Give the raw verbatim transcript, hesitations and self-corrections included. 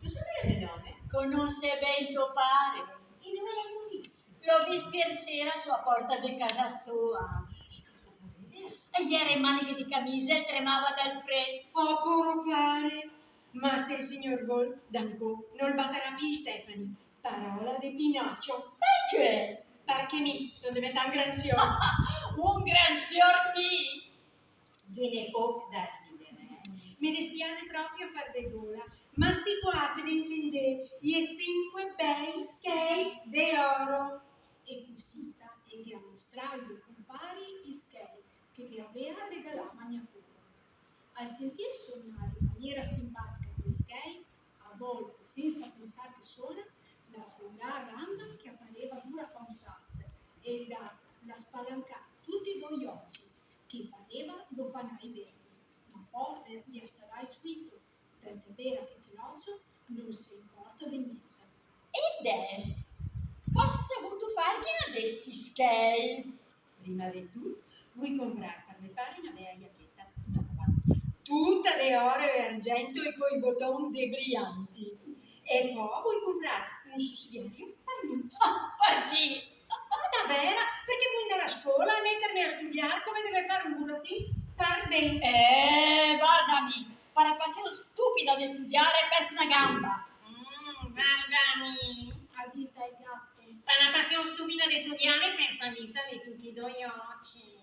Cosa vede l'omo? Conosse ben to pare. E dove l'hai visto? L'ho visto ier sera su a porta de casa sua. E cosa faseva? E iera in maneghe de camisa e tremava dal fredo. Oh, poro pare. Ma se el signor vol, dancò, no el batarà pi, Stephanie. Parola de Pinocio. Parché? Parché mi son deventà un gran sior. Un gran sior ti? Ghe n'è poc da ridere, eh. Me despiase proprio farve gola, ma sti qua, se ve intendè, i è sinque bei schei de oro. E cusita el ghe ga mostrà ai do compari i schei che ghe avea regalà Magnafora. Al sentir sonar in maniera simpatica quei schei, a volte, sensa pensar che sona, la sua gran gamba, che a pareva dura come un sasso, el ga, la spalancà tuti e do i oci, che pareva do panai verdi, ma po, eh, i ga sarà subito, tant'è vera che Pinocio no se incorta de gnente. E deso, cosa vutu farghene de sti schei? Prima de tuto, vui comprar par me pare na bea giacheta nova, tuta de oro e argento e coi boton de brianti. E po vui comprar un susidiario par mi. Ah, par ti! Ma davera? Parché vui ndar a scola e meterme a studiar come deve far un buratin par ben. Eh, vardame, par passion stupida de studiar, perso na gamba. Mm, vardame, ga dito el gato. Par na passion stupida de studiar, perso a vista de tuti e do i oci.